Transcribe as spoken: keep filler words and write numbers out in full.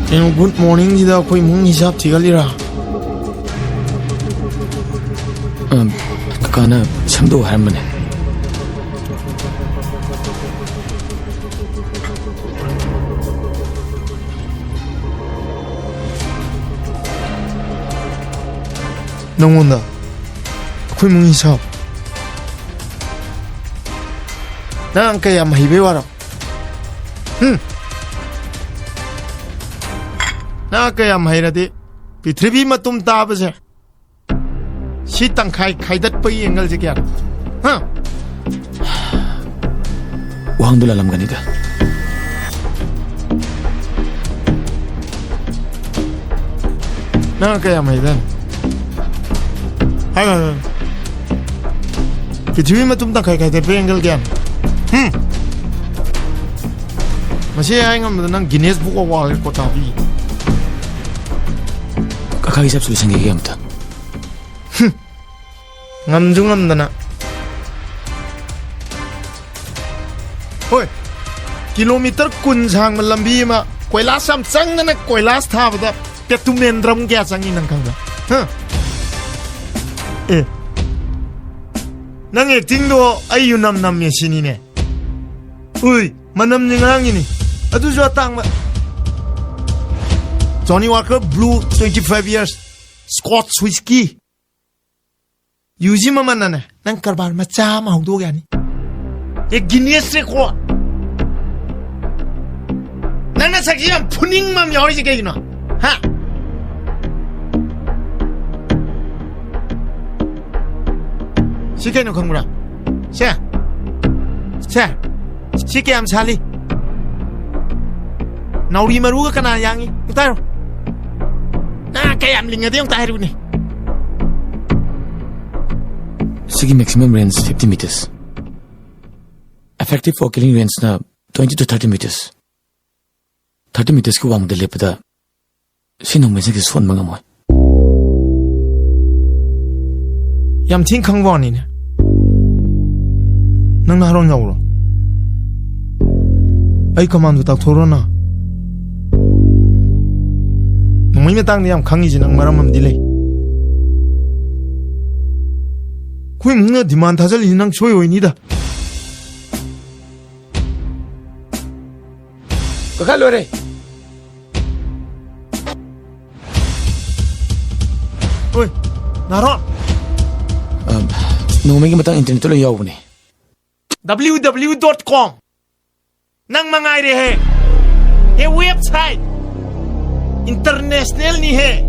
ꯀꯩꯅꯣ, ꯒꯨꯗ ꯃꯣꯔꯅꯤꯡꯁꯤꯗ ꯑꯩꯈꯣꯏ ꯏꯃꯨꯡ ꯍꯤꯁꯥꯞ ꯊꯤꯒꯠꯂꯤꯔꯥ? ꯑꯝ, ꯀꯀꯥꯅ ꯁꯦꯝꯗꯣꯛꯎ ꯍꯥꯏꯔꯝꯕꯅꯦ꯫ ꯅꯪꯉꯣꯟꯗ ꯑꯩꯈꯣꯏ ꯏꯃꯨꯡ ꯍꯤꯁꯥꯞ? ꯅꯪ ꯀꯌꯥꯝ ꯍꯩꯕꯩ ꯋꯥꯔꯣ? ꯍꯨꯝ? ꯅꯪ ꯀꯌꯥꯝ ꯍꯩꯔꯗꯤ ꯄ꯭ꯔꯤꯊꯤꯕꯤ ꯃꯇꯨꯝ ꯇꯥꯕꯁꯦ, ꯁꯤ ꯇꯪꯈꯥꯏ ꯈꯥꯏꯗꯠꯄꯒꯤ ꯑꯦꯡꯒꯜꯁꯦ ꯀꯌꯥꯅꯣ? ꯍꯥ? ꯋꯥꯍꯪꯗꯨ ꯂꯥꯜꯂꯝꯒꯅꯤꯗ꯫ ꯅꯪ ꯀꯌꯥꯝ ꯍꯩꯗꯥꯏꯅꯦ? ꯍꯥꯏꯌꯨ, ꯍꯥꯏꯌꯨ, ꯍꯥꯏꯌꯨ꯫ ꯄ꯭ꯔꯤꯊꯤꯕꯤ ꯃꯇꯨꯝ ꯇꯪꯈꯥꯏ ꯈꯥꯏꯗꯠꯄ ꯑꯦꯡꯒꯜ ꯀꯌꯥꯅꯣ? ꯍꯨꯝ? ꯃꯁꯤ ꯍꯥꯏ ꯉꯝꯕꯗ ꯅꯪ Guinness Book of World Record ꯄꯤ꯫ ꯀꯀꯥꯒꯤ ꯍꯤꯁꯥꯞꯁꯨ ꯂꯣꯏꯁꯟꯈꯤꯒꯦ ꯑꯝꯇ꯫ ꯍꯨꯝ꯫ ꯉꯝꯁꯨ ꯉꯝꯗꯅ꯫ ꯍꯣꯏ, ꯀꯤꯂꯣꯃꯤꯇꯔ ꯀꯨꯟ ꯁꯥꯡꯕ ꯂꯝꯕꯤ ꯑꯃ ꯀꯣꯏꯂꯥꯁ ꯌꯥꯝ ꯆꯪꯗꯅ ꯀꯣꯏꯂꯥꯁ ꯊꯥꯕꯗ ꯄꯦꯇꯨꯃꯦꯟꯗ꯭ꯔꯝ ꯀꯌꯥ ꯆꯪꯉꯤ ꯅꯪ ꯈꯪꯕ꯭ꯔꯥ? ꯍꯥ? ꯑꯦ, ꯅꯪ ꯑꯦꯛꯇꯤꯡꯗꯣ ꯑꯩ ꯌꯨꯅꯝ ꯅꯝꯃꯦ ꯁꯤꯅꯤꯅꯦ꯫ ꯎꯏ, ꯃꯅꯝꯁꯦ ꯉꯔꯥꯡꯒꯤꯅꯤ, ꯑꯗꯨꯁꯨ ꯑꯇꯥꯡꯕ꯫ Johnnie Walker Blue twenty five years Scotch Whisky꯫ ꯌꯨꯁꯤ ꯃꯃꯜꯅꯅꯦ, ꯅꯪ ꯀꯔꯕꯥꯔ ꯃꯆꯥ ꯑꯃ ꯍꯧꯗꯣꯛ ꯌꯥꯅꯤ꯫ ꯑꯦ, Guinness Record꯫ ꯅꯪ ꯅꯁꯛꯁꯤ ꯌꯥꯝ ꯐꯨꯅꯤꯡꯕ ꯑꯃ ꯌꯥꯎꯔꯤꯁꯦ ꯀꯩꯒꯤꯅꯣ? ꯍꯥ? ꯁꯤ ꯀꯩꯅꯣ ꯈꯪꯕ꯭ꯔꯥ? ꯁꯦ꯫ ꯁꯦ꯫ ꯁꯤ ꯀꯌꯥꯝ ꯁꯥꯠꯂꯤ? ꯅꯥꯎꯔꯤ ꯃꯔꯨꯒ ꯀꯅꯥ ꯌꯥꯡꯉꯤ? ꯑꯝꯇ ꯍꯥꯏꯔꯣ꯫ ꯅꯪ ꯀꯌꯥꯝ ꯂꯤꯡꯉꯗꯤ ꯑꯝꯇ ꯍꯥꯏꯔꯨꯅꯦ꯫ ꯁꯤꯒꯤ maximum range fifty meters꯫ Effective for killing range ꯅ twenty to thirty meters꯫ Thirty meters ꯀꯤ ꯋꯥꯡꯃꯗ ꯂꯦꯞꯄꯗ ꯁꯤ ꯅꯣꯡꯃꯩꯁꯤꯡꯁꯦ ꯁꯣꯟꯕ ꯉꯝꯃꯣꯏ꯫ ꯌꯥꯝ ꯊꯤꯅ ꯈꯪꯕ ꯋꯥꯅꯤꯅꯦ꯫ ꯅꯪ ꯅꯍꯥꯔꯣꯟ ꯌꯥꯎꯕ꯭ꯔꯣ? ꯑꯩ ꯀꯃꯥꯟꯗꯣ ꯇꯥꯛꯊꯣꯛꯎꯔꯣ ꯅꯪ? ꯑꯩ ꯃꯇꯥꯡꯗ ꯌꯥꯝ ꯈꯪꯉꯤꯁꯦ ꯅꯪ ꯃꯔꯝ ꯑꯃꯗꯤ ꯂꯩ꯫ ꯑꯩꯈꯣꯏ ꯏꯃꯨꯡꯅ demand ꯊꯥꯖꯤꯜꯂꯤꯁꯤ ꯅꯪ ꯁꯣꯏ ꯑꯣꯏꯅꯤꯗ꯫ ꯀꯀꯥ, ꯂꯣꯏꯔꯦ꯫ ꯍꯣꯏ, ꯅꯥꯔꯣ꯫ ꯑ, ꯅꯣꯡꯃꯩꯒꯤ ꯃꯇꯥꯡ internet ꯇ ꯂꯣꯏ ꯌꯥꯎꯕꯅꯦ꯫ W W W dot com꯫ ꯅꯪ ꯃꯉꯥꯏꯔꯦꯍꯦ꯫ ꯍꯦ, website꯫ International ꯅꯤꯍꯦ꯫